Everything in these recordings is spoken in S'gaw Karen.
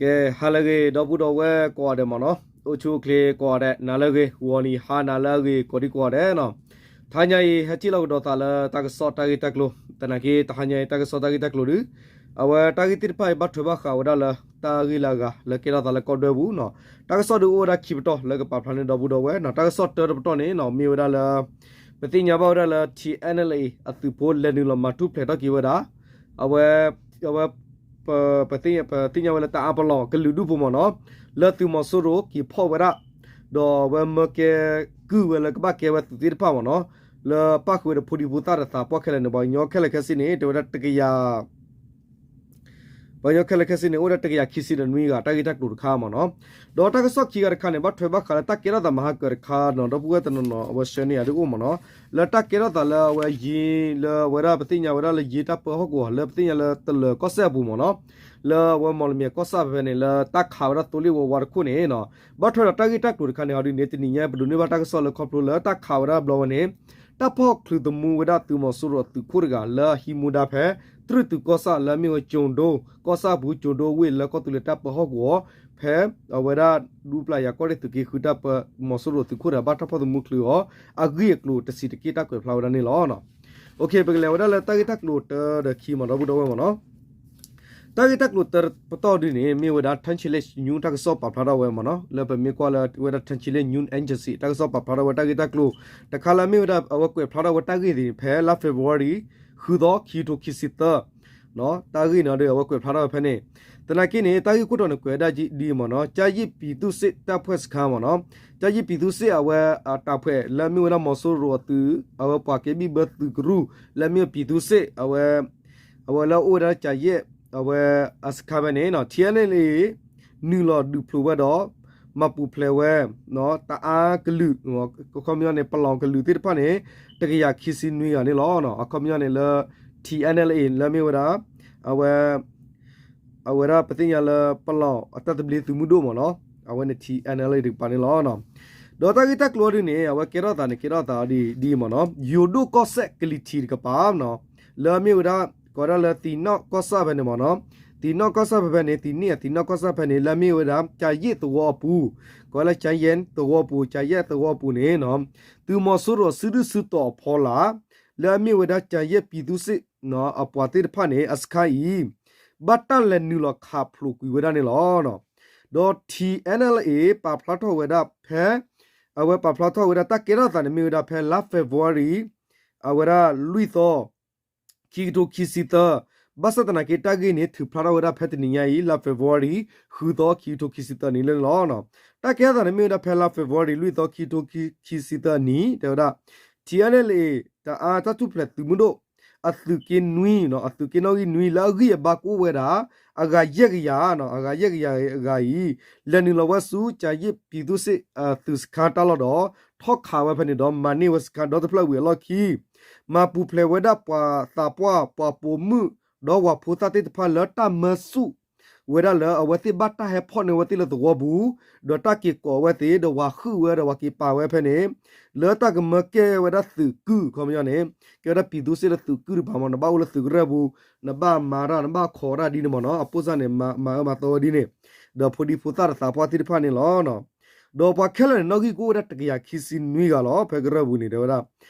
ကဲ ဟါလၢအဂ့ၤ ဒီပုၢ်ဒီဝဲၢ်ကိးဂၤဒဲးမ့ၢ်နီၤ, အိၣ်ဆူၣ်အိၣ်ချ့ကိးဂၤဒဲး, နၤလၢအဂ့ၤ ဂီၤနံၤဟါနၤလၢအဂ့ၤ ကိးဒံကိးဂၤဒဲးနီၤ. တဟါညါအံၤ ဟဲထံၣ်လိာ်ကဒီးသးလၢတၢ်ကစီၣ်တၢ်ဂ့ၢ်တၢ်ကျိၤ, သနာ်က့ တဟါညါအံၤ တၢ်ကစီၣ်တၢ်ဂ့ၢ်တၢ်ကျိၤဒီး အဝဲတၢ်ဂ့ၢ်သ့ၣ်တဖၣ်အံၤ ဘၣ်ထွဲဘၣ်ဃးဝဲဒၣ်လၢ တၢ်ဂ့ၢ်လၢအဂၤလၢကဲထီၣ်သးလၢကီၢ်ဒွဲပူၤနီၤ. တၢ်ကစီၣ်ဒုးအိၣ်ဝဲဒၣ်ခံပတီၢ်လၢကပာ်ဖျါန့ၢ်ဒီပုၢ်ဒီဝဲၢ်နီၤ. တၢ်ကစီၣ်တၢတပတီၢ်န့ၣ်နီၤ မ့ၢ်ဝဲဒၣ်လၢ ပသ့ၣ်ညါဘၣ်ဝဲဒၣ်လၢ ထံၣ်အဲၣ်အဲလ်အ့ အသုးဖိလဲၤနုာ်လီၤမၤထူၣ်ဖျဲးထီၣ်က့ၤဝဲဒၣ် အဝဲ အဝဲ ပ ပသ့ၣ်ညါဝဲလၢတအါပလီၢ်ကလုာ်ဒူၣ်ဖိမ့ၢ်နီၤ, လၢသုးမီၤစိရိၤက့ၤဖီၣ်ဝဲဒၣ်, ဒီးအဝဲမၢကဲကုၢ်ဝဲလၢကဘၣ်ကဲဝဲသုးသ့ၣ်တဖၣ်မ့ၢ်နီၤ, လၢပၣ်ဃုာ်ဝဲဒီးဖိဒံဖိသၣ်ဒီးသးပှၢ်ခဲလၢာ်န့ၣ် ပှၤကညီခဲလၢာ်ခဲဆ့န့ၣ် တဲဝဲဒၣ်တကယၤ ပှၤကညီခဲလၢာ်ခဲဆ့န့ၣ် အိၣ်ဝဲဒၣ်တကယၤခံဆံဒီးနွံဂၤ တၢ်ဂ့ၢ်တၢ်ကျိၤတခါမ့ၢ်နီၤ. ဒီးတၢ်ကစီၣ်ခံဂၤတခါန့ၣ် ဘၣ်ထွဲဘၣ်ဃးလၢတၢ်ကဲထီၣ်သးမၤဟါကၢၤတခါနီၤ, ဒီပုၢ်ဝဲၢ်တနီၤနီၤ အဝဲဆှၢန့ၢ်ယၤဒ်အိၣ်မ့ၢ်နီၤ, လၢတၢ်ကဲထီၣ်သးလၢအဝဲယ့ လၢအဝဲဒၣ်ပသ့ၣ်ညါဝဲဒၣ်လၢယ့တၢ်ပၢဟီၣ်ကဝီၤ လၢပသ့ၣ်ညါလၢတလၢၤကီၢ်စဲၣ်အပူၤမ့ၢ်နီၤ, လၢအဝဲမီၣ်လမံၤကီၢ်ဆၣ်ဖဲဖဲန့ၣ် လၢတၢ်ခးဝဲဒၣ်သိလ့ၣ်ဝါဝါတခိၣ်န့ၣ်နီၤ, ဘၣ်ထွဲဒီးတၢ်ဂ့ၢ်တၢ်ကျိၤတခါန့ၣ် ဟီဒ်န့ၣ် တနံၤညါပဒိးန့ၢ်ဘၣ်တၢ်ကစီၣ်လၢခီဖျိလၢတၢ်ခးဝဲဒၣ်ဘျီဝဲန့ၣ် တၢ်ဖီၣ်ချုးသမူဝဲဒၣ်သုးမီၤစိရိၤအသုးခိၣ်တဂၤ လၢအဟံးမူဒါဖဲ တြုၢ်သုးကီၢ်ဆၣ်လၢအမ့ၢ်ဝဲကၠိၤဒိ ကီၢ်ဆၣ်အပူၤကၠိၤဒိဝ့ၢ်လၢကီၢ်သူလ့ၤတၢ်ပၢဟီၣ်ကဝီၤ ဖဲအဝဲဒၣ်ဒူပျၢ်ယၤကီၢ်ရ့ၣ်သုးက့ဃုတၢ်ပၢ မီၤစိရိၤသုးခိၣ်တဂၤ ဘၣ်တၢ်ဖီၣ်သမူချုးအီၤ အဂ့ၢ်အကျိၤတဆံးတက့ၢ် တၢ်ကွဲးဖျါဝဲဒၣ်န့ၣ်လီၤ. ပကလဲၤဝဲဒၣ်လၢတၢ်ဂ့ၢ်တၢ်ကျိၤတၢဒီးခံမ့ၢ်နီၤ ဒီပုၢ်ဒီဝဲၢ်မ့ၢ်နီၤ. တၢ်ဂ့ၢ်တၢ်ကျိၤတၢပတီၢ်ဒ်န့ၣ် မ့ၢ်ဝဲဒၣ် Thanchile News တၢ်ကစီၣ်ပာ်ဖျါထီၣ်ဝဲမ့ၢ်နီၤ, လၢပမ့ၢ်ကွၢ်လၢဝဲဒၣ် Thanchile News Agency တၢ်ကစီၣ်ပာ်ဖျါထီၣ်ဝဲတၢ်ဂ့ၢ်တၢ်ကျိၤ တခါလၢအမ့ၢ်ဝဲဒၣ် အဝဲကွဲးဖျါထီၣ်ဝဲတၢ်ဂ့ၢ်သ့ၣ်န့ၣ် ဖဲလါ February ဃုသီ ခံကထိခံဆံသၢ တၢ်ဂ့ၢ်န့ၣ်ဒီး အဝဲကွဲးဖျါထီၣ်ဝဲဖဲန့ၣ်, သနာ်က့န့ၣ် တၢ်ဂ့ၢ်ခိၣ်တီန့ၣ် ကွဲးဝဲဒၣ်ဒ်အံၤမ့ၢ်နီၤ, ကၠၣ်ယ့ၣ်ပံၤသူၣ်စ့ၣ်တၢ်ဖှဲၣ်စခါမ့ၢ်နီၤ, ကၠၣ်ယ့ၣ်ပံၤသူၣ်စ့ၣ်အဝဲအတၢ်ဖှဲၣ် လၢအမ့ၢ်ဝဲဒၣ်မီၤစိရိၤအသုး အဝဲပှၤကဲဘံၣ်ဘၢသုးကရူၢ် လၢအမ့ၢ်ပံၤသူၣ်စ့ၣ် အဝဲ အဝဲလၢအအိၣ်ဝဲဒၣ်ကၠၣ်ယ့ၣ် အဝဲအစခါဖဲန့ၣ်နီၤ ထံၣ်အဲၣ်အဲၣ်လ်အ့ နုာ်လီၤဒုးဖျိးဝဲဒီး မၤပူၤဖျဲးဝဲ တအါကလုာ် အခီပညီန့ၣ် ပလီၢ်ကလုာ်သ့ၣ်တဖၣ်န့ၣ် တကယၤခံဆံနွံဂၤန့ၣ်လီၤ. အခီပညီန့ၣ်လၢ ထံၣ်အဲၣ်အဲၣ်လ်အ့ လၢအမ့ၢ်ဝဲဒၣ် အဝဲ အဝဲဒၣ်ပသ့ၣ်ညါလၢပလီၢ်အတၢ်သဘျ့သုးမုၢ်ဒိၣ်မ့ၢ်နီၤ, အဝဲန့ၣ် ထံၣ်အဲၣ်အဲၣ်လ်အ့ တကပၤန့ၣ်လီၤ. ဒီးတၢ်ဂ့ၢ်တၢ်ကျိၤအီၤဒ်န့ၣ် အဝဲကဲထီၣ်သးန့ၣ် ကဲထီၣ်သးအီၤဒ်အံၤမ့ၢ်နီၤ, ယိၤဒိၣ်ကီၢ်စဲၣ်ကလံၤထံးတကပၤနီၤ, လၢအမ့ၢ်ဝဲဒၣ် ကိးဝဲဒၣ်လၢသံၣ်နီၣ်ကီၢ်ဆၣ်ဖဲန့ၣ်မ့ၢ်နီၤ, သံၣ်နီၣ်ကီၢ်ဆၣ်ဖဲဖဲန့ၣ် သံၣ်နီၣ်အသံၣ်နီၣ်ကီၢ်ဆၣ်ဖဲန့ၣ် လၢအမ့ၢ်ဝဲဒၣ် ကၠၤယဲၢ်သဝီအပူၤ, ကိးဝဲလၢ ကၠၤယဲၢ်သဝီအပူၤ ကၠၤယဲၢ်သဝီအပူၤန့ၣ်နီၤ, သုးမီၤစိရိၤစုဒုၣ်စုတီၤအဖီလာ် လၢအမ့ၢ်ဝဲဒၣ် ကၠၤယဲၢ်ပံၤသူၣ်စ့ၣ် အပှၤသ့ၣ်တဖၣ်န့ၣ် အစခါအံၤ ဘၣ်တၢ်လဲၤနုာ်လီၤခးဖျိးကွံာ်ဝဲဒၣ်န့ၣ်လီၤ. ဒီး ထံၣ်အဲၣ်အဲၣ်လ်အ့ ပာ်ဖျါထီၣ်ဝဲဒၣ်ဖဲ အဝဲပာ်ဖျါထီၣ်ဝဲဒၣ်တၢ်ကဲထီၣ်သးန့ၣ်မ့ၢ်ဝဲဒၣ်ဖဲလါ February အဝဲဒၣ်လွံၢ်သီ ခံကထိခံဆံသၢ, ဘၣ်ဆၣ်သနာ်က့တၢ်ဂ့ၢ်န့ၣ် ထုးဖျါထီၣ်ဝဲဒၣ်ဖဲတနံၤညါအံၤ လါ February ဃုသီ ခံကထိခံဆံသၢနံၤလၢန့ၣ်လီၤ. တၢ်ကဲထီၣ်သးန့ၣ်မ့ၢ်ဝဲဒၣ်ဖဲလါ February လွံၢ်သီ ခံကထိခံဆံသၢနံၤ တဲဝဲဒၣ် ထံၣ်အဲၣ်အဲၣ်လ်အ့ တအါတၢ်ထူၣ်ဖျဲးသုးမုၢ်ဒိၣ် အသုးက့နွံ အသုးက့နီၣ်ဂံၢ်နွံ လၢအဂံၢ်အဘါကအိၣ်ဝဲဒၣ် အဂၤယဲၢ်ကယၤ အဂၤယဲၢ်ကယၤအဂၤအံၤ လဲၤနုာ်လီၤဝဲဆူ ကၠၤယဲၢ်ပံၤသူၣ်စ့ၣ် သုးစခါတၢ်လီၢ်ဒီး ထီၣ်ခးဝဲဖဲန့ၣ်ဒီး မၤန့ၢ်ဝဲစခါဒီတဖျၢၣ်ဝံၤအလီၢ်ခံ မၤပူၤဖျဲးဝဲဒၣ်ပှၤသးပှၢ် ပှၤပိာ်မုၣ် ဒီးပှၤဖိသၣ်သ့ၣ်တဖၣ်လၢတၢ်မၢဆူၣ် ဝဲဒၣ်လၢအဝဲသ့ၣ်ဘၣ်တၢ်ဟဲဖီၣ်န့ၢ်ဝဲသ့ၣ်လၢသဝီပူၤ, ဒီးတၢ်က့ၤကိးဝဲသ့ၣ် ဒီးပှၤဟုၣ်ဝဲဒီးပှၤက့ၤပာ်ဝဲဖဲန့ၣ်, လၢတၢ်ကမၢကဲဝဲဒၣ်သုးကုၢ် အခီပညီန့ၣ်, ကဲဝဲဒၣ်ပံၤသူၣ်စ့ၣ်လၢသုးကုၢ်တပၤမ့ၢ် နဘၣ်အိၣ်လၢသုးကရၢၢ်ပူၤ, နဘၣ်မၤတၢ် နဘၣ်ခိးတၢ်ဒ်န့ၣ်မ့ၢ်နီၤ, အပိၢ်စၢ်န့ၣ် မၤအၢမၤသီဝဲဒ်န့ၣ်, ဒီးဖိဒံဖိသၣ်ဒီးသးပှၢ်သ့ၣ်တဖၣ်န့ၣ်လီၤ. ဒီးပှၤခဲလၢာ်န့ၣ် နီၣ်ဂံၢ်ကအိၣ်ဝဲဒၣ်တကယၤခံဆံနွံဂၤလီၤ ဖဲကရၢၢ်ပူၤန့ၣ် တဲဝဲဒၣ်,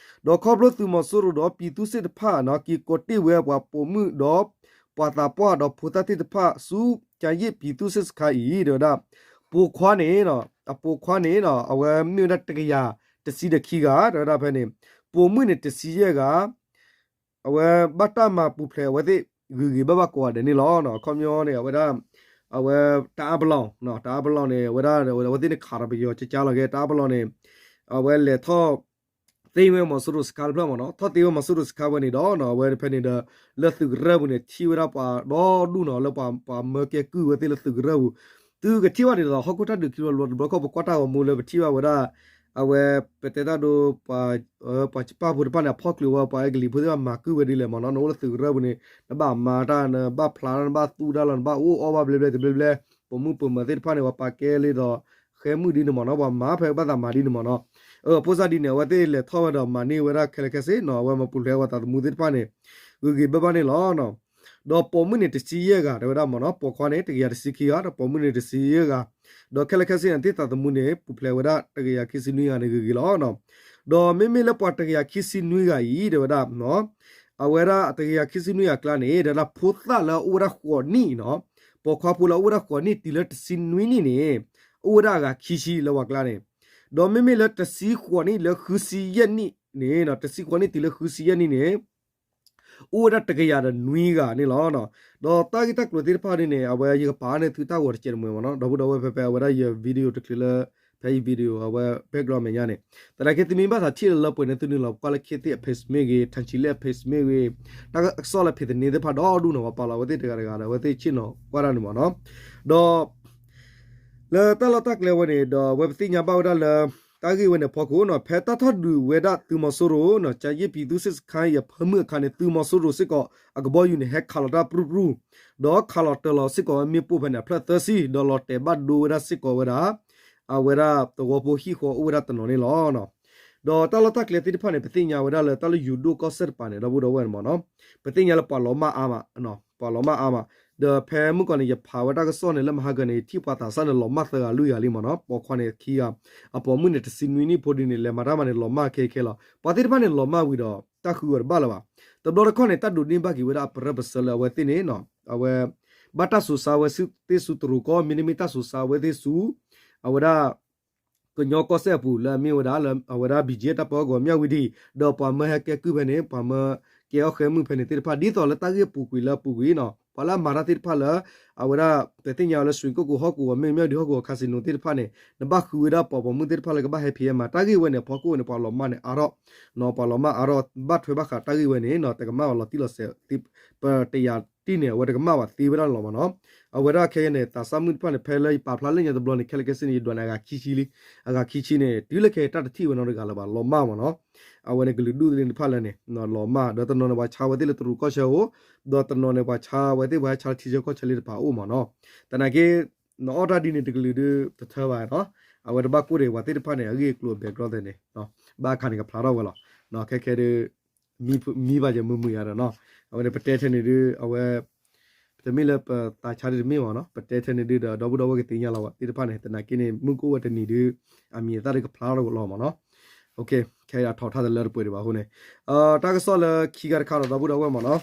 ဒီးခီဖျိသုးမီၤစိရိၤဒီးပံၤသူၣ်စ့ၣ်တဖၣ်န့ၣ် က့ၤကိးတ့ၢ်ဝဲပှၤပိာ်မုၣ်ဒီး ပှၤသးပှၢ်ဒီးဖိသၣ်သ့ၣ်တဖၣ်ဆူ ကၠၤယ့ၣ်ပံၤသူၣ်စ့ၣ်စခါအံၤ တဲဝဲဒၣ်, ပိာ်ခွါန့ၣ်, အပိာ်ခွါန့ၣ် အဝဲမ့ၢ်ဝဲဒၣ်တကယၤတဆံဒီးခံဂၤ တဲဝဲဒၣ်ဖဲန့ၣ်, ပိာ်မုၣ်န့ၣ်တဆံယဲၢ်ဂၤ အဝဲဘၣ်တၢ်မၤပူၤဖျဲးအဝဲသ့ၣ်ဂ့ၤဂ့ၤဘၣ်ဘၣ်ကိးဂၤဒဲးန့ၣ်လီၤ. အခီပညီန့ၣ် အဝဲဒၣ် အဝဲတအါပလီၢ်, တအါပလီၢ်န့ၣ် အဝဲဒၣ် အဝဲသ့ၣ်န့ၣ်ခးဒီးပယီၤကကါလီၤက့ၤ တအါပလီၢ်န့ၣ် အဝဲလဲၤထီၣ်သ့ဝဲမီၤစိရိၤစခါတဖျၢၣ်မ့ၢ်နီၤ, ထီၣ်သ့ဝဲမီၤစိရိၤစခါဝဲန့ၣ်ဒီး အဝဲဖဲန့ၣ်ဒီး လၢသုးကရၢၢ်ပူၤန့ၣ် ထံၣ်ဝဲဒၣ်ပှၤဒီဒူၣ်နီၤ လၢပှၤမၢကဲကုၢ်ဝဲသ့ၣ်လၢသုးကရၢၢ်ပူၤ, သုကထံၣ်ဘၣ်ဒ်သိး ဟီၣ်ခိၣ်တၢ်ဒုးခံဘျီတဘျီခီၣ် ပကွၢ်တၢ်ဂီၤမူလၢပထံၣ်ဘၣ်ဝဲဒၣ် အဝဲ ပတဲတၢ်ဒိ ပှၤစပၢ်ဖိတဖၣ်န့ၣ် အဖီၣ်ချုးဝဲပှၤအဲကလံးဖိသ့ၣ်တဖၣ် မၤကုၢ်ဝဲဒ်လဲၣ်မ့ၢ်နီၤ, နအိၣ်လၢသုးကရၢၢ်ပူၤန့ၣ် နဘၣ်မၤတၢ် နဘၣ်ဖျါတၢ် နဘၣ်သူၣ်တၢ်လီၤ နဘၣ်အိၣ်အီၣ်ဘၣ်ဘျဲဘျဲတဘျဲဘျဲ, ပိာ်မုၣ်ပိာ်မၢၤသ့ၣ်တဖၣ်န့ၣ် ပှၤပာ်ကဲလံဒီး ဃဲမုၢ်ဒ်န့ၣ်မ့ၢ်နီၤ, ပှၤမၤဖဲပဘၣ်သးမၤဒ်န့ၣ်မ့ၢ်နီၤ, အဖိစၢ်ဒ်န့ၣ် အဝဲသ့ၣ်လဲၤထီၣ်ဝဲဒီးမၤန့ၢ်ဝဲဒၣ်ခဲလၢာ်ခဲဆ့နီၤ, အဝဲမၤပူၤဖျဲးဝဲသးသမူသ့ၣ်တဖၣ်န့ၣ် ဂ့ၤဂ့ၤဘၣ်ဘၣ်န့ၣ်လီၤ. ဒီးပိာ်မုၣ်န့ၣ်တဆံယဲၢ်ဂၤ တဲဝဲဒၣ်မ့ၢ်နီၤ, ပိာ်ခွါန့ၣ် တကယၤတဆံခံဂၤ ဒီးပိာ်မုၣ်န့ၣ်တဆံယဲၢ်ဂၤ, ဒီးခဲလၢာ်ခဲဆ့န့ၣ် သ့ၣ်သးသမူန့ၣ် ပူၤဖျဲးဝဲဒၣ်တကယၤခံဆံနွံဂၤန့ၣ်ဂ့ၤဂ့ၤလီၤ. ဒီးမ့မ့ၢ်လၢပှၤတကယၤခံဆံနွံဂၤအံၤ တဲဝဲဒၣ် အဝဲဒၣ်တကယၤခံဆံနွံဂၤအကျါန့ၣ် တဲဝဲဒၣ်ဖိသၣ်လၢအအိၣ်ဝဲဒၣ်ဃိးနံၣ်နီၤ, ပိာ်ခွါဖိလၢအအိၣ်ဝဲဒၣ်ဃိးနံၣ်တုၤလၢတဆံနွံနံၣ်န့ၣ် အိၣ်ဝဲဒၣ်အဂၤခံဆံလၢပှၤကျါန့ၣ်, ဒီးမ့မ့ၢ်လၢတဆံဃိးနံၣ်လၢဃုဆံယဲၢ်နံၣ်န့ၣ်, တဆံဃိးနံၣ်တုၤလၢဃုဆံယဲၢ်နံၣ်န့ၣ် အိၣ်ဝဲဒၣ်တကယၤဒီးနွံဂၤန့ၣ်လီၤ. ဒီးတၢ်ဂ့ၢ်တၢ်ကျိၤသ့ၣ်တဖၣ်ဒ်န့ၣ် အဝဲယကပာ်န့ၢ်သုတၢ်ဂီၤတစဲးတမှဲၤမ့ၢ်နီၤ, ဒီပုၢ်ဒီဝဲၢ်ဖဲဖဲအဝဲဒၣ်ယ video တချုးလၢ ဖဲယ video အဝဲ background မဲာ်ညါန့ၣ်, သနာ်က့ သုမ့ၢ်ဘၣ်သးထံၣ်လၢလၢပှဲၤန့ၣ် သုနုာ်လီၤကွၢ်လၢ ခ့သ့ၣ် အ page မ့ၢ်ဂ့ၤ, ထၣ်ဆံလ့ၣ် အ page မ့ၢ်ဂ့ၤ, တၢ်ကစီၣ်လၢဖံးသန့သ့ၣ်တဖၣ်ဒီဒူၣ်န့ၣ် ပှၤပာ်လီၤအဝဲသ့ၣ်တဂၤတဂၤဒီး အဝဲသ့ၣ်ဆ့ၣ်နီၤကွၢ်တၢ်န့ၣ်မ့ၢ်နီၤ, ဒီး လၢတၢ်လီၢ်တၢ်ကျဲဝဲန့ၣ် ဒီးအဝဲပသ့ၣ်ညါဘၣ်ဝဲဒၣ်လၢ တၢ်ဂ့ၢ်ဝဲန့ၣ်အဖီခိၣ်နီၤ, ဖဲတၢ်ထီၣ်ဒုးဝဲဒၣ်သုးမီၤစိရိၤနီၤ, ကၠၤယ့ၣ်ပံၤသူစ့ၣ်စခါအံၤအဖၢမုၢ်အခါန့ၣ် သုးမီၤစိရိၤစ့ၢ်ကီး အကဘီယူၤန့ၣ် ဟဲခးလီၤတၢ်ပြူၢ်ပြူၢ်, ဒီးခးလီၤတၢၤလီၤစ့ၢ်ကီးဝဲမ့ၣ်ပိၢ်ဖဲန့ၣ် အဖျၢၣ်သၢဆံ, ဒီးလီၤတဲာ်ဘၣ်ဒိဝဲဒၣ်စ့ၢ်ကီးဝဲဒၣ် အဝဲဒၣ်သဝီဖိဟံၣ်ဃီအိၣ်ဝဲဒၣ်တနီၤန့ၣ်လီၤ. ဒီးတၢ်လီၢ်တၢ်ကျဲသ့ၣ်တဖၣ်န့ၣ် ပသ့ၣ်ညါဝဲဒၣ်လၢတၢ်လၢယိၤဒိၣ်ကီၢ်စဲၣ်တပၤန့ၣ် ဒီပုၢ်ဒီဝဲၢ်န့ၣ်မ့ၢ်နီၤ, ပသ့ၣ်ညါလၢပှၤလီၤမၢ်အါမး, ပှၤလီၤမၢ်အါမး, ဒီးဖဲမုၢ်ကီၢ်န့ၣ် ယဖးဝဲတၢ်ကစီၣ်န့ၣ် လၢမဟါကၢန့ၣ် ယထံၣ်ပှၤသးစၢ်န့ၣ် လီၤမၢ်သၢဂၤလွံၢ်ဂၤလံမ့ၢ်နီၤ, ပိာ်ခွါန့ၣ်ခံဂၤ, အပိာ်မုၣ်န့ၣ်တဆံနွံနံၣ်ဖိဒ်န့ၣ် လဲၤမၤတၢ်မၤန့ၣ် လီၤမၢ်ခဲခဲလီၤ. ပှၤသ့ၣ်တဖၣ်န့ၣ် လီၤမၢ်ဝံၤဒီး တၢ်ဃုဝဲတဘၣ်လၢၤဘၣ်. တဘျီတခီၣ်န့ၣ် တၢ်ဒိးန့ၢ်ဘၣ်က့ၤဝဲဒၣ်အပြၢပစၢၤလၢအဝဲသ့ၣ်န့ၣ် အဝဲ ဘၣ်တၢ်စိာ်ဆါဝဲသ့ၣ်ဆူတရူးကီၢ် မ့တမ့ၢ်တၢ်စိာ်ဆါဝဲသ့ၣ်ဆူ အဝဲဒၣ် ကညီကီၢ်စဲၣ်အပူၤ လၢအမ့ၢ်ဝဲဒၣ်လၢ အဝဲဒၣ် ဘီကၠ့ တၢ်ပၢဟီၣ်ကဝီၤ မၠၣ်ဝတံၤ ဒီးပှၤမၢဟဲကဲကုၢ်ဖဲန့ၣ် ပှၤမၢကဲအီၣ်ဃဲမုၢ်ဖဲန့ၣ်သ့ၣ်တဖၣ် ဒ်သိးလၢတၢ်ဂ့ၢ်ပူၤကွံာ်လၢအပူၤကွံာ်နီၤ ပှၤလၢအမၤတၢ်သ့ၣ်တဖၣ်လၢ အဝဲဒၣ် ပသ့ၣ်ညါလၢ ရွှေကုက္ကို ဟီၣ်ကဝီၤ မ့ၢ်မၠၣ်ဝတံၤ ဟီၣ်ကဝီၤ casino သ့ၣ်တဖၣ်န့ၣ် နဘၣ်ဃုဝဲဒၣ်ပှၤပိာ်မုၣ်သ့ၣ်တဖၣ်လၢကဘၣ်ဟဲဖံးဟဲမၤ တၢ်ဂ့ၢ်ဝဲန့ၣ် အဖီခိၣ်ဝဲန့ၣ် ပှၤလီၤမၢ်န့ၣ်အါထီၣ် ပှၤလီၤမၢ်အါထီၣ် ဘၣ်ထွဲဘၣ်ဃးတၢ်ဂ့ၢ်ဝဲန့ၣ်နီၤ တကမၣ်အီၤလီၤတံၢ်လီၤဆဲး ပတယၤတံၢ်န့ၣ် အဝဲတကမၣ်ဘၣ်သ့ဝဲဒၣ်လီၤမ့ၢ်နီၤ. အဝဲဒၣ်ခဲအံၤန့ၣ် သးစၢ်မုၣ်တဖၣ်န့ၣ် ဖဲလၢယပာ်ဖျါလၢညါတဘျီန့ၣ် ခဲလၢာ်ခဲဆ့န့ၣ် ယဒွးန့ၣ် အဂၤခံဆံလံ. အဂၤခံဆံန့ၣ် တုၤလၢခဲအံၤတၢ်တထံၣ်ဝဲနီတဂၤလၢၤဘၣ် လီၤမၢ်မ့ၢ်နီၤ. အဝဲန့ၣ်ကလုာ်ဒူၣ်သ့ၣ်တဖၣ်လၢန့ၣ် လီၤမၢ် ဒီးတနီၤန့ၣ် ပှၤဆါဝဲသ့ၣ်လၢတရူးကီၢ်ဆၢဧိၤ ဒီးတနီၤန့ၣ် ပှၤဆါဝဲသ့ၣ်ပှၤဟဲဆါလၢထံဆၢကီၢ်ဆၢလံတဖၣ်အိၣ်မ့ၢ်နီၤ. သနာ်က့ နအီၣ်တၢ်ဒ်န့ၣ် တကလုာ်ဒုးတထၢဘၣ်နီၤ. အဝဲတဘၣ်ကိၢ်တဂ့ၤ ပှၤသ့ၣ်တဖၣ်န့ၣ် အဂ့ၢ်အကျိၤအ background သ့ၣ်န့ၣ် ဘၣ်အခါန့ၣ်ကဖျါထီၣ်ဝဲလီၤ. ခဲခဲဒုး မံဘၣ်ယဲမုာ်မုာ်ယၤဒီးနီၤ. အဝဲန့ၣ်ပတဲထဲန့ၣ်ဒုး အဝဲ တမ့ၢ်လၢပသးဆါဒ်တမ့ၢ်ဘၣ်နီၤ. ပတဲထဲန့ၣ်ဒုးဒီး ဒီပုၢ်ဒီဝဲၢ်ကသ့ၣ်ညါလီၤဘၣ်သ့ၣ်တဖၣ်န့ၣ် သနာ်က့န့ၣ် မုၢ်ကအိၣ်ဝဲတနံၤဒုး အမံၤအသၣ်ဒုးကဖျါထီၣ်ဝဲလီၤမ့ၢ်နီၤ. ခဲအံၤအထီၣ်ထါတလၢတပှဲၤဒံးဘၣ်အဃိန့ၣ် တၢ်ကစီၣ်လၢခံခါတခါဒီး ဒီပုၢ်ဒီဝဲၢ်မ့ၢ်နီၤ.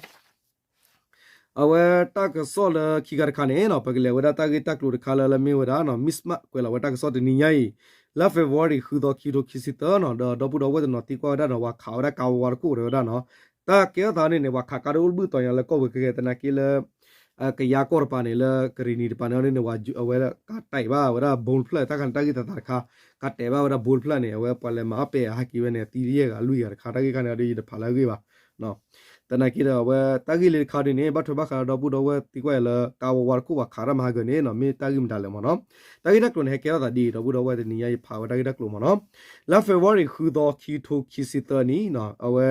အဝဲတၢ်ကစီၣ်လၢခံခါတခါန့ၣ်နီၤ ပကလဲၤဝဲဒၣ်တၢ်ဂ့ၢ်တၢ်ကျိၤတခါလၢလၢမ့ၢ်ဝဲဒၣ်နီၤ မံၣ်စမၣ် ကွဲးလီၤဝဲတၢ်ကစီၣ်တနံၤညါအံၤ လါ February ဃုသီ ခံကထိခံဆံသၢနီၤ ဒီးဒီပုၢ်ဒီဝဲၢ်တနီၤသံကွၢ်ဝဲဒၣ်ဒီး ပှၤခးဝဲဒၣ်ကါဝါဝါတခိၣ်တဲဝဲဒၣ်နီၤ. တၢ်ကဲထီၣ်သးန့ၣ်န့ၣ် ပှၤခးကါဒိၣ်အိၣ်တဘျုးတီၤညါလၢကီၢ်ပူၤခဲခဲ သနာ်က့လၢ ကယၤကီၢ်တပၤန့ၣ် လၢကရံၣ်နံၤတပၤန့ၣ်န့ၣ် အဝဲကးတဲာ်ဘၣ်ဝဲဒၣ် bomb ဖျၢၣ် တၢ်ခါန့ၣ် တၢ်ဂ့ၢ်သးသးတခါ ကးတဲာ်ဘၣ်ဝဲဒၣ် bomb ဖျၢၣ်န့ၣ် အဝဲပှၤလဲၤမၤအီၣ်ပဲာ်အဟဲက့ၤဝဲန့ၣ် အသံယဲၢ်ဂၤလွံၢ်ဂၤတခါ တၢ်ဂ့ၢ်ခါန့ၣ်ဒီးယတဖးလၢအဂ့ၢ်ဘၣ် သနာ်က့ဒီး အဝဲတၢ်ဂ့ၢ်လၢတခါဒ်န့ၣ် ဘၣ်ထွဲဘၣ်ဃးဒီးဒီပုၢ်ဒီဝဲၢ်သံကွၢ်အီၤလၢ ကါဝါဝါတခိၣ်ပှၤခးတၢ်မဟါကၢန့ၣ်နီၤ မ့ၢ်တၢ်ဂ့ၢ်မတၤလဲၣ်မ့ၢ်နီၤ. တၢ်ဂ့ၢ်တၢ်ကျိၤန့ၣ် ဟဲကဲထီၣ်သးဒ်အံၤ ဒီပုၢ်ဒီဝဲၢ်တနံၤညါအံၤ ယဖးဝဲတၢ်ဂ့ၢ်တၢ်ကျိၤမ့ၢ်နီၤ. လါ February ဃုသီ ခံကထိခံဆံသၢနံၣ် အဝဲ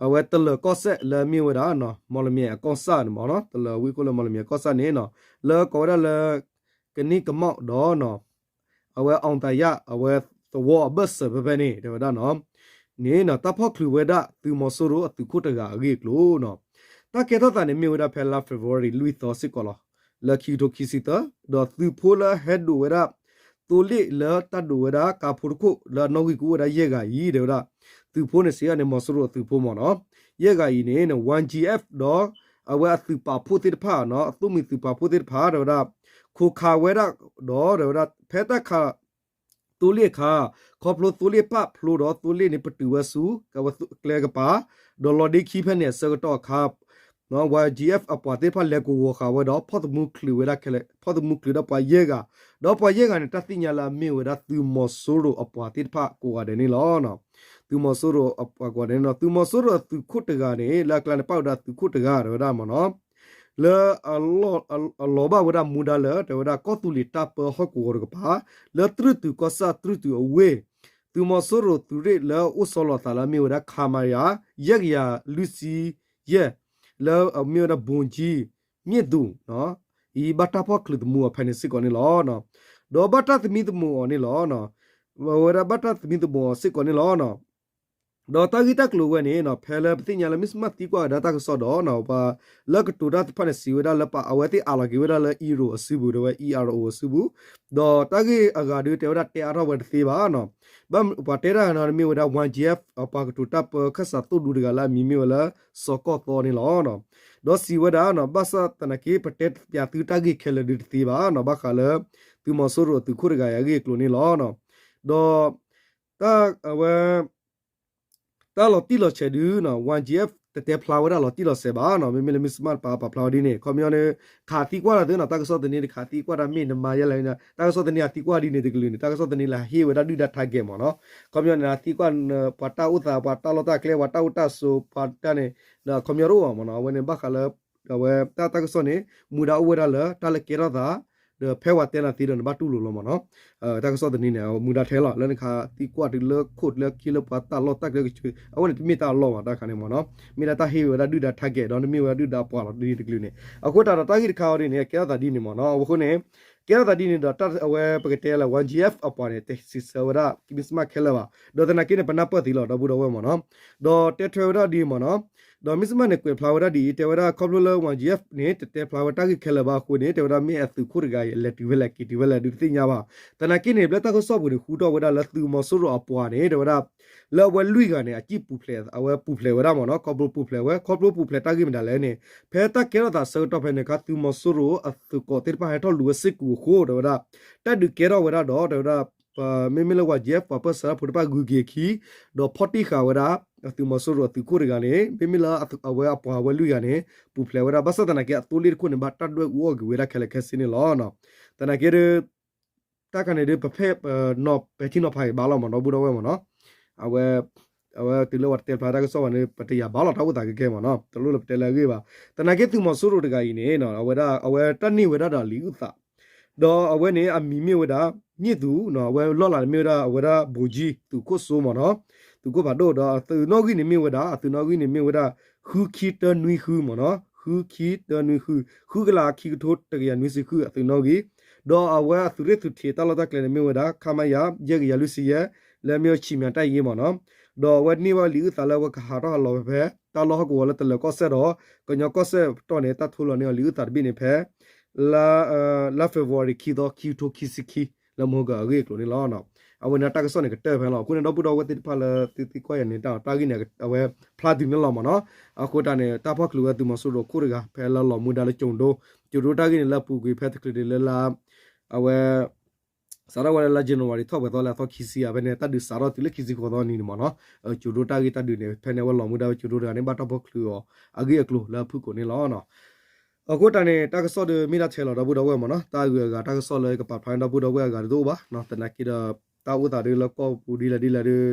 အဝဲတလၢၤကီၢ်စဲၣ်လၢအမ့ၢ်ဝဲဒၣ် မီၣ်လမၠဲၣ်အကီၢ်ဆၣ်န့ၣ်မ့ၢ်နီၤ တလၢၤဝံၤခိၣ်လၢမီၣ်လမၠဲၣ်အကီၢ်ဆၣ်န့ၣ်နီၤ လၢကိးဝဲဒၣ်လၢ ကနံၣ်ကမီၣ်ဒီး အဝဲ အောင်သာယ အဝဲသဝီအဘၢၣ်စၢၤဖဲဖဲန့ၣ် တဲဝဲဒၣ်နီၤ န့ၣ်နီၤ တၢ်ဖီၣ်ချုးဝဲဒၣ်သုးမီၤစိရိၤအသုးခိၣ်တဂၤအဂ့ၢ်အကျိၤနီၤ. တၢ်ကဲထီၣ်သးန့ၣ်မ့ၢ်ဝဲဒၣ်ဖဲလါ February လွံၢ်သီစ့ၢ်ကီးလီၤ. လၢခံကထိခံဆံသၢ ဒီးသုးဖိလၢအဟဲဒိးဝဲဒၣ် သိလ့ၣ်လၢတၢ်ဒိးဝဲဒၣ်ကါဖိတခိၣ်လၢအနီၣ်ဂံၢ်ကအိၣ်ဝဲဒၣ်ယဲၢ်ဂၤအံၤ တဲဝဲဒၣ် သုးဖိန့ၣ်စံးဒ်န့ၣ် မီၤစိရိၤအသုးဖိမ့ၢ်နီၤ ယဲၢ်ဂၤအံၤန့ၣ် one G F ဒီး အဝဲအသုးပာ်ဖှိၣ်သ့ၣ်တဖၣ်နီၤ အသိၣ်မှံၤသုးပာ်ဖှိၣ်သ့ၣ်တဖၣ် တဲဝဲဒၣ် ခိးခးဝဲဒၣ်ဒီး တဲဝဲဒၣ် ဖဲတၢ်ခး သိလ့ၣ်အခါ ခီဖျိသိလ့ၣ်ပာ်ဖျိဒီး သိလ့ၣ်န့ၣ်ပတုာ်ဝဲဆူ အဝဲကျဲကပၤ ဒီးလီၤဒ့ခံဖဲန့ၣ်အဆၢကတီၢ်အခါ Y G F အပှၤသ့ၣ်တဖၣ်လဲၤကဝီၤဃာ်ဝဲဒီး ဖီၣ်သမူချုးဝဲဒၣ်ခဲလၢာ် ဖီၣ်သမူချုးဒီးပှၤယဲၢ်ဂၤ ဒီးပှၤယဲၢ်ဂၤန့ၣ် တၢ်သ့ၣ်ညါလၢအမ့ၢ်ဝဲဒၣ်သုးမီၤစိရိၤအပှၤသ့ၣ်တဖၣ်ကိးဂၤဒဲးန့ၣ်လီၤ. သုးမီၤစိရိၤအပှၤကိးဂၤဒဲးန့ၣ်လီၤ. သုးမီၤစိရိၤအသုးခိၣ်တဂၤန့ၣ် လၢအကျါန့ၣ် ပၣ်ဝဲဒၣ်သုးခိၣ်တဂၤတဲဝဲဒၣ်မ့ၢ်နီၤ လၢ အလီၤဘၣ်ဝဲဒၣ်မူဒါလၢ တဲဝဲဒၣ်ကီၢ်သူလ့ၤတၢ်ပၢဟီၣ်ကဝီၤတကပၤ လၢတြုၢ်တုၤကီၢ်ဆၣ်တြုၢ်တုၤအဝ့ၢ် သုးမီၤစိရိၤသုးရ့ၣ်လၢအိၣ်ဆီလီၤအသးလၢအမ့ၢ်ဝဲဒၣ် ခမရ ယဲၢ်ကယၤလွံၢ်ဆံယဲၢ် လၢအမ့ၢ်ဝဲဒၣ် ဗိုလ်ကြီးမြင့်သူ အံၤဘၣ်တၢ်ဖီၣ်ချုးသမူအီၤဖဲန့ၣ်စ့ၢ်ကီးန့ၣ်လီၤ. ဒီးဘၣ်တၢ်သမံသမိးအီၤန့ၣ်လီၤ. ဝဲဒၣ်ဘၣ်တၢ်သမံသမိးအီၤစ့ၢ်ကီးန့ၣ်လီၤ. ဒီးတၢ်ဂ့ၢ်တၢ်ကျိၤဝဲန့ၣ်နီၤ ဖဲလၢပသ့ၣ်ညါလၢ Miss March သံကွၢ်ကဒါတၢ်ကစီၣ်ဒီးနီၤ ပှၤလၢကတိၤတၢ်သ့ၣ်တဖၣ်န့ၣ် စံးဝဲဒၣ်လၢပှၤအဝဲသ့ၣ်အးလီၤက့ၤဝဲဒၣ်လၢ ERO အစုပူၤ တဲဝဲ ERO အစုပူၤ, ဒီးတၢ်ဂ့ၢ်အဂၤဒုးတဲဝဲဒၣ်တဲအါထီၣ်ဝဲတသ့ဘၣ်နီၤ. ဘၣ်ပှၤတဲတၢ်နီၤ မ့ၢ်ဝဲဒၣ် Y G F ပှၤကတိၤတၢ်ပၢခၢၣ်စးသိၣ်ဒူတဂၤလၢအမံၤမ့ၢ်ဝဲလၢ စီၤကီၢ်သီန့ၣ်လီၤ. ဒီးစံးဝဲဒၣ်နီၤ ဘၣ်ဆၣ်သနာ်က့ ပတဲပၠးသုတၢ်ဂ့ၢ်ခဲလၢာ်ဒုးတသ့ဘၣ်နီၤ ဘၣ်ဃးလၢ သုးမီၤစိရိၤအသုးခိၣ်တဂၤအံၤအဂ့ၢ်အကျိၤန့ၣ်လီၤ. ဒီး တၢ် အဝဲ တၢ်လီၤတံၢ်လီၤဆဲးဒုးနီၤ Y G F တတဲဖျါဝဲဒၣ်လီၤတံၢ်လီၤဆဲးဘၣ်နီၤ မ့မ့ၢ်လၢ Miss March ပာ်ပာ်ဖျါဝဲဒ်န့ၣ် ခီပညီန့ၣ် ခးသံကွၢ်တၢ်သုနီၤ တၢ်ကစီၣ်သန့တခးသံကွၢ်တၢ်မ့ၢ်နမၤယဲလဲၣ် တၢ်ကစီၣ်သန့အသံကွၢ်ဒ်န့ၣ်တကလုာ်န့ၣ် တၢ်ကစီၣ်သန့လၢဟ့ၣ်ဝဲဒၣ်ဒုၣ်ဒါ target မ့ၢ်နီၤ ခီပညီန့ၣ် အသံကွၢ် ပှၤတၢ်အိၣ်သး ပှၤတၢ်လီၢ်တၢ်ကျဲ ပှၤတၢ်အိၣ်တၢ်ဆိး ပှၤတၢ်န့ၣ် ခီပညီတအိၣ်ဘၣ်မ့ၢ်နီၤ အဝဲန့ၣ်ဘၣ်ဃးလၢ အဝဲတၢ်တၢ်ကစီၣ်န့ၣ် မူဒါအိၣ်ဝဲဒၣ်လၢ တၢ်လၢကဲထီၣ်သး ဒီးဖဲဝဲတဲနၤသ့ဒီးနဘၣ်တူၢ်လိာ်လီၤမ့ၢ်နီၤ တၢ်ကစီၣ်သန့န့ၣ် မူဒါထဲလီၤ လၢနခးသံကွၢ်တုၤလၢခိၣ်လၢခံလၢပှၤတၢ်လီၢ်တၢ်ကျဲကဆူး အဝဲန့ၣ်တမ့ၢ်တၢ်အလီၢ်ဘၣ်တၢ်ခါန့ၣ်မ့ၢ်နီၤ မ့ၢ်ဒၣ်တၢ်ဟ့ၣ်ဝဲဒၣ်ဒုၣ်ဒါ target ဒီးနမ့ၢ်ဝဲဒၣ်ဒုၣ်ဒါပှၤလီၤဒ်န့ၣ်တကလုာ်န့ၣ် အဃိတၢ်ဒီးတၢ်ဂ့ၢ်တခါအီၤဒ်န့ၣ် ကဲထီၣ်သးဒ်န့ၣ်မ့ၢ်နီၤ အဃိန့ၣ် ကဲထီၣ်သးဒ်န့ၣ်ဒီး အဝဲပကတဲလၢ Y G F အပှၤန့ၣ် တစံးဆၢဝဲဒၣ် Miss March ခဲလၢာ်ဘၣ် ဒီးသနာ်က့န့ၣ် ပနၢ်ပၢၢ်သ့လီၤ ဒီပုၢ်ဒီဝဲၢ်မ့ၢ်နီၤ ဒီးတဲထွဲဝဲဒၣ်ဒ်မ့ၢ်နီၤ ဒီး Miss March န့ၣ် ကွဲးဖျါဝဲဒၣ်ဒ်အံၤ တဲဝဲဒၣ်ခီဖျိလၢ Y G F န့ၣ် တတဲဖျါဝဲတၢ်ဂ့ၢ်ခဲလၢာ်ဘၣ်အဃိန့ၣ် တဲဝဲဒၣ်မ့ၢ်အသုးခိၣ်တဂၤအံၤ လဲၤတုၤဖဲလဲၣ်က့ၤတုၤဖဲလဲၣ်ဒုးတသ့ၣ်ညါဘၣ် သနာ်က့န့ၣ် ဘျဲၣ်တၢ်ကစီၣ်ပူၤန့ၣ် ဃူထီၣ်ဝဲဒၣ်လၢသုးမီၤစိရိၤအပှၤန့ၣ် တဲဝဲဒၣ် လၢအဝဲလွံၢ်ဂၤန့ၣ် အစံၣ်ပူၤဖျဲး အဝဲပူၤဖျဲးဝဲဒၣ်မ့ၢ်နီၤ ခီဖျိပူၤဖျဲးဝဲ ခီဖျိပူၤဖျဲးတၢ်ဂ့ၢ်မတၤလဲၣ်န့ၣ် ဖဲတၢ်ကဲထီၣ်သးဆၢကတီၢ်ဖဲန့ၣ်အခါ သုးမီၤစိရိၤအသုးကီးသ့ၣ်တဖၣ်ဟဲထီၣ်လူၤဝဲစ့ၢ်ကီးအဃိ တဲဝဲဒၣ် တၢ်ဒုးကဲထီၣ်ဝဲဒၣ်ဒီး တဲဝဲဒၣ် မ့မ့ၢ်လၢ Y G F ပှၤပၢၢ်ဆၢတၢ်ဖိတဖၣ်ဂုၤက့ၤအခံ ဒီးဖီၣ်တံၢ်ဃာ်ဝဲဒၣ် သုးမီၤစိရိၤအသုးခိၣ်တဂၤန့ၣ် မ့မ့ၢ်လၢအဝဲအပှၤဝဲလွံၢ်ဂၤန့ၣ် ပူၤဖျဲးဝဲဒၣ် ဘၣ်ဆၣ်သနာ်က့အသိလ့ၣ်တခိၣ်န့ၣ် ဘၣ်တၢ်ဒွဲၣ်အူအီၣ်က့ၤဝဲဒၣ်ခဲလၢာ်ခဲဆ့န့ၣ်လီၤ. သနာ်က့ဒီး တၢ်ခါန့ၣ်ဒုး ပဖဲ ပနီၤပဲာ်ထံနီၤဖးက့ၤဘၣ်လီၤမ့ၢ်နီၤ ဒီပုၢ်ဒီဝဲၢ်မ့ၢ်နီၤ အဝဲ အဝဲတုၤလၢပှၤတတဲဖျါတၢ်ကစီၣ်ဘၣ်န့ၣ် ပတယာ်ဘၣ်လီၤတၢ်အိၣ်သးကဲကဲမ့ၢ်နီၤ တလိၣ်လၢပတဲလၢအဂ့ၢ်ဘၣ်. သနာ်က့သုးမီၤစိရိၤတဂၤအံၤန့ၣ် အဝဲဒၣ် အဝဲတၢ်န့ၢ်ဝဲဒၣ်ဒီးလံာ်အုၣ်သး ဒီးအဝဲန့ၣ် အမံၤမ့ၢ်ဝဲဒၣ် ညိၣ်သူ အဝဲလီၢ်လၤန့ၣ်မ့ၢ်ဝဲဒၣ် အဝဲဒၣ် ဘိၣ်ကၠံ သုးခိၣ်စိမ့ၢ်နီၤ သုးခိၣ်ဖးဒိၣ် ဒီးအသုးနီၣ်ဂံၢ်န့ၣ်မ့ၢ်ဝဲဒၣ် အသုးနီၣ်ဂံၢ်န့ၣ်မ့ၢ်ဝဲဒၣ် ဃုခံတၢနွံဃုမ့ၢ်နီၤ ဃုခံတၢနွံဃု ဃုကလးခံကထိတကယၤနွံဆံဃုအသုးနီၣ်ဂံၢ် ဒီးအဝဲအသုးရ့ၣ်သုးထံးတၢ်လီၢ်တၢ်ကျဲန့ၣ်မ့ၢ်ဝဲဒၣ် ခမရ ယဲၢ်ကယၤလွံၢ်ဆံယဲၢ် လၢမ့ၢ်ဝဲ ခြေမြန်တပ်ရင်းမ့ၢ်နီၤ ဒီးအဝဲန့ၢ်ဝဲလံာ်အုၣ်သးလၢအဝဲကဟးထီၣ်ဟးလီၤဝဲဖဲ တၢ်လီၢ်ဟီၣ်ကဝီၤလၢတလၢၤကီၢ်စဲၣ်ဒီး ကညီကီၢ်စဲၣ်ပတီၢ်န့ၣ် တၢ်ထိလီၤန့ၢ်အီၤလံာ်အုၣ်သးတဘ့ၣ်န့ၣ်ဖဲ လါ လါ February ခံသီ ခံကထိခံဆံခံ လၢမဟိကအဂ့ၢ်အကျိၤန့ၣ်လီၤ. အဝဲန့ၣ်တၢ်ကစီၣ်န့ၣ်ကတၢၢ်ဖဲလီၤ. အဃိန့ၣ် ဒီပုၢ်ဒီဝဲၢ်သ့ၣ်တဖၣ်လၢသုသံကွၢ်ယၤန့ၣ် တၢ်ဂ့ၢ်န့ၣ် အဝဲဖျါတုၤန့ၣ်လီၤမ့ၢ်နီၤ. အဃိတၢ်န့ၣ် တၢ်ဖီၣ်ချုးဝဲသုးမီၤစိရိၤခိၣ်တဂၤ ဖဲလၢလီၤမူဒါလၢကၠိၤဒိ ကၠိၤဒိတၢ်ဂ့ၢ်န့ၣ် လၢအပူၤကွံာ်ဖဲတချုးဒံးလၢလါ အဝဲ စးထီၣ်ဝဲလၢလါ January ထီၣ်ပှဲၤသီလၢအသီခံဆံဧါ ဖဲန့ၣ် တၢ်ဒုးစးထီၣ်တုၤလၢခံဆံဃိးသီနံၤန့ၣ်မ့ၢ်နီၤ. ကၠိၤဒိတၢ်ဂ့ၢ်တၢ်ဒုးန့ၣ် ဖဲန့ၣ်အဝဲလီၤမူဒါဝဲကၠိၤဒိတဂၤန့ၣ် ဘၣ်တၢ်ဖီၣ်ချုးအီၤ အဂ့ၢ်အကျိၤလၢအဖုၣ်ကိာ်န့ၣ်လီၤ. အဃိတၢ်န့ၣ် တၢ်ကစီၣ်ဒီးမ့ၢ်ဒၣ်ထဲလီၤ ဒီပုၢ်ဒီဝဲၢ်မ့ၢ်နီၤ. တၢ်ဂုၤအဂၤတၢ်ကစီၣ်လၢကပာ်ဖျါန့ၢ်ဒီပုၢ်ဒီဝဲၢ်အဂၤဒုးတအိၣ်ဘၣ်. သနာ်က့ဒီး တၢ်အိၣ်သးဒုးလၢကီၢ်ပူၤဒ်လဲၣ်ဒ်လဲၣ်ဒုး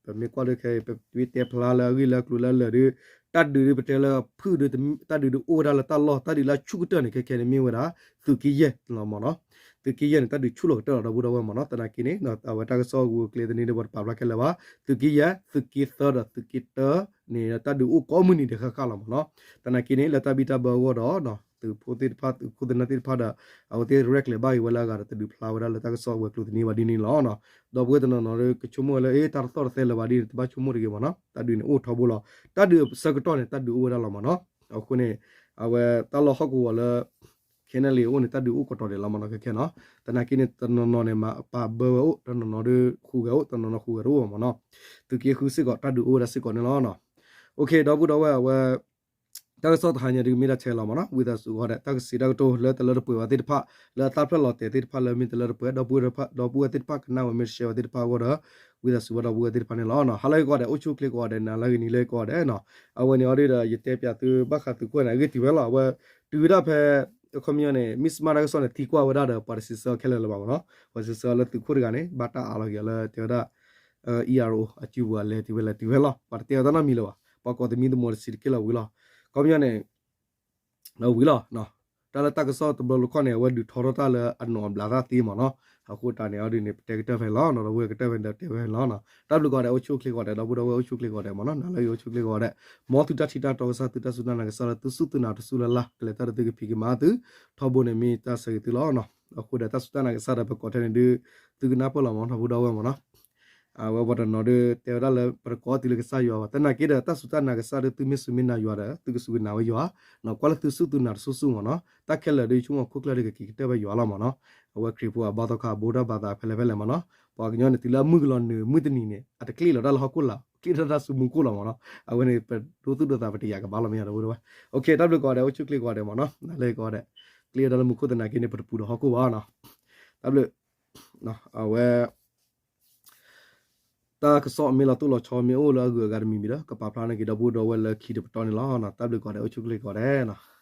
ပမ့ၢ်ကွၢ်ဒုးခဲအံၤ ပမ့ၢ်တဲဖျါလၢအဂ့ၢ်လၢအကျိၤလၢအလၢာ်ဒုး တၢ်ဒုးဒုးပတဲလၢဖုၣ်ဒုး တၢ်ဒုးဒုးအိၣ်ဝဲဒၣ်လၢတၢ်လီၢ် တၢ်ဒုးလၢအဆူၣ်ကတၢၢ်န့ၣ် ခဲခဲန့ၣ်မ့ၢ်ဝဲဒၣ် သုးက့ယဲၢ်လီၤမ့ၢ်နီၤ. သုးက့ယဲၢ်န့ၣ် တၢ်ဒုးဆူၣ်လီၤကတၢၢ်လီၤ ဒီပုၢ်ဒီဝဲၢ်မ့ၢ်နီၤ. သနာ်က့န့ၣ် အဝဲတၢ်ကစီၣ်ဂုၤကျဲသန့ဒီး ပတပာ်ဖျါခဲလၢာ်ဘၣ်. သုးက့ယဲၢ် သုးက့သၢဒီးသုးက့တၢန့ၣ် တၢ်ဒုးအိၣ်ကိးမုၢ်နံၤဒဲးဃၣ်ဃၣ်လီၤမ့ၢ်နီၤ. သနာ်က့န့ၣ် လၢတၢ်ဘံၣ်တၢ်ဘၢအဂီၢ်ဒီး သုးဖိသ့ၣ်တဖၣ် သုးခိၣ်သုးနၢ်သ့ၣ်တဖၣ်ဒီး အဝဲသ့ၣ်ရဲၣ်ကျဲၤဘၣ်က့ၤဝဲလၢအဂၤဒီး တဒုးဖျါဝဲဒၣ်လၢတၢ်ကစီၣ်ဝဲၤကျိၤသန့ဘၣ်ဒ်န့ၣ်လီၤ. ဒီပုၢ်ဝဲၢ်တနီၤနီၤဒီး ကဆိကမိၣ်ဝဲလၢ အ့ တၢ်တသီၣ်တသဲလၢၤဘၣ်ဒ်န့ၣ် တဘၣ်ဆိကမိၣ်တဂ့ၤမ့ၢ်နီၤ. တၢ်ဒုးန့ၣ်အိၣ်ထီဘိလီၤ. တၢ်ဒုးအဆၢကတီၢ်န့ၣ် တၢ်ဒုးအိၣ်ဝဲဒၣ်လီၤမ့ၢ်နီၤ. အဃိန့ၣ် အဝဲတၢ်လီၢ်ဟီၣ်ကဝီၤလၢ ခဲန့ၣ်လံအအိၣ်န့ၣ် တၢ်ဒုးအိၣ်ကတီၤဒဲးလီၤမ့ၢ်နီၤ ခဲခဲနီၤ. သနာ်က့န့ၣ် တနီၤနီၤန့ၣ် မၤပာ်ဘၢဝဲအိၣ် တနီၤနီၤဒီးဃုဂဲၤအိၣ် တနီၤနီၤဃုဂဲၤတအိၣ်မ့ၢ်နီၤ. သုးက့ဃုစ့ၢ်ကီး တၢ်ဒုးအိၣ်ဝဲဒၣ်စ့ၢ်ကီးန့ၣ်လီၤ. ဒီပုၢ်ဝဲၢ် အဝဲ တၢ်ကစီၣ်တဟါညါဒုးမ့ၢ်ဒၣ်ထဲလီၤမ့ၢ်နီၤ. ဝံသးစူၤဂီၢ်ဒဲး တၢ်ကစံးတၢ်ကတိၤလၢတလၢတပှဲၤဘၣ်သ့ၣ်တဖၣ် လၢအသၣ်ဖျၢၣ်လီၤတဲာ်သ့ၣ်တဖၣ်လၢမ့ၢ်တလၢတပှဲၤ ဒီပုၢ်ဝဲၢ်သ့ၣ်တဖၣ်ကနၣ်ဝဲမ့ၢ်တရှဲဝဲသ့ၣ်တဖၣ်အဂီၢ်ဒီး ဝံသးစူၤဘၣ်ဒီပုၢ်ဝဲၢ်သ့ၣ်တဖၣ်န့ၣ်လီၤ. ဟါလၢဂ့ၤကိးဂၤဒဲး အိၣ်ဆူၣ်အိၣ်ချ့ကိးဂၤဒဲး နၤလၢဂ့ၤနံၤလၢဂ့ၤကိးဂၤဒဲးနီၤ. အဝဲန့ၣ်အီၤဒုးဒီး ယတဲပၠးသု ဘၣ်ဃးသုးခိၣ်န့ၣ် အဂ့ၢ်တုၤဝဲဒၣ်ဖဲ အခီပညီန့ၣ် မ့ၢ်စမၢ်တၢ်ကစီၣ်န့ၣ် သံကွၢ်ဝဲဒၣ်ဒီး ပှၤတစံးဆၢအီၤခဲလၢာ်လၢၤဘၣ်မ့ၢ်နီၤ. ပှၤစံးဆၢအီၤလၢသုးခိၣ်တဂၤန့ၣ် ဘၣ်တၢ်အးလီၤက့ၤအီၤလၢတဲဝဲဒၣ် ERO အစုပူၤအလဲၤတုၤဝဲလဲၤတုၤဝဲလီၤ. ပှၤတတဲအီၤတၢ်နီတမံၤလၢၤဘၣ်. ပှၤကိးသမံသမိးတစံးတက့ၢ်လၢၤဝံၤလီၤ. အခီပညီန့ၣ် ဝံၤလီၤ. တၢ်လၢတၢ်ကစီၣ်တဘျီလၢခီၣ်န့ၣ် အဝဲဒုးထီထီၣ်တၢ်လၢအနီၢ်အဘျးတၢ်သ့မ့ၢ်နီၤ. အဃိတၢ်န့ၣ်အီၤဒုးန့ၣ် ပတဲကတၢၢ်ဖဲန့ၣ်လီၤ. ဒီပုၢ်ဝဲၢ်ကတၢၢ်ဖဲန့ၣ်ဒီးတဲဖဲန့ၣ်လီၤ. တၢ်ဘျုးကိးဂၤဒဲး အိၣ်ဆူၣ်အိၣ်ချ့ကိးဂၤဒဲး ဒီပုၢ်ဒီဝဲၢ်အိၣ်ဆူၣ်အိၣ်ချ့ကိးဂၤဒဲးမ့ၢ်နီၤ. နၤလၢဂ့ၤအိၣ်ဆူၣ်အိၣ်ချ့ကိးဂၤဒဲး မ်သုတၢ်ထံၣ်တၢ်တီကစၢ် သုတၢ်စူၢ်တၢ်နာ်ကစၢ်လၢသုစူၢ်သုနာ်တစူၢ်လၢ်လၢ် ကလဲၤတၢ်ဒီးသုကဖံးကမၤသု ထီဘိန့ၣ်မ့ၢ်တၢ်ဆၢဂ့ၤသုလီၤ. အဃိဒီးတၢ်စူၢ်တၢ်နာ်ကစၢ်ဒီးပကိးထဲန့ၣ်ဒုး သုကနၢ်ပၢၢ်လီၤမ့ၢ်နီၤ ဒီပုၢ်ဒီဝဲၢ်မ့ၢ်နီၤ. အဝဲပှၤတနီၤဒီး တဲဝဲဒၣ်လၢပတကိးတုၤလၢကစၢ်ယွၤဘၣ်. သနာ်က့ဒီး တၢ်စူၢ်တၢ်နာ်ကစၢ်ဒီး သုမ့ၢ်စူၢ်မ့ၢ်နာ်ယွၤဒီး သုကစူၢ်ကနာ်ဝဲယွၤ, ကွၢ်လၢသုစူၢ်သုနာ်တစူၢ်စူၢ်မ့ၢ်နီၤ. တၢ်ခဲလၢာ်ဒီး ယဆိကမိၣ်ခိၣ်ကျၢၢ်ဒီး ကက့ၤကတၢၢ်ဘၣ်ယွၤလီၤမ့ၢ်နီၤ. အဝဲခရံာ်ဖိအဘါသီခါ အဘူးဒီးဘၣ်သးဖဲလဲၣ်ဖဲလဲၣ်မ့ၢ်နီၤ. ပှၤကညီန့ၣ် တုၤလၢအမုၢ်ကလီၤနုာ် မုၢ်တနံၤန့ၣ် အတကျ့ၣ်လီၤတၢ်လၢဟီၣ်ခိၣ်လာ်, ကျ့ၣ်ထီၣ်တၢ်ဆူမူခိၣ်လီၤမ့ၢ်နီၤ. အဝဲန့ၣ်ပဒိသူၣ်ဒိသး ပတယာ်ကဘၣ်လီၤမ့ၢ်ယၤဒီးဝဲဒၣ်ဝဲ. တၢ်ဘျုးကိးဂၤဒဲး အိၣ်ဆူၣ်ချ့ကိးဂၤဒဲးမ့ၢ်နီၤ. နလဲၤကိးဂၤဒဲး ကျ့ၣ်ထီၣ်တၢ်လၢမူခိၣ်သနာ်က့န့ၣ် ပတပူၤဒီးဟီၣ်ခိၣ်ဘၣ်နီၤ. တၢ်ဘျုး အဝဲ တၢ်ကစီၣ်မ့ၢ်လီၤတိၢ်လီၤဆီမ့ၢ်အိၣ်လၢအဂုၤအဂၤတမံၤမံၤဒီး ကပာ်ဖျါန့ၢ်က့ၤဒီပုၢ်ဒီဝဲၢ်လၢခံတပတီၢ်န့ၣ်လီၤ. တၢ်ဘျုးကိးဂၤဒဲး အိၣ်ဆူၣ်ချ့ကိးဂၤဒဲးနီၤ.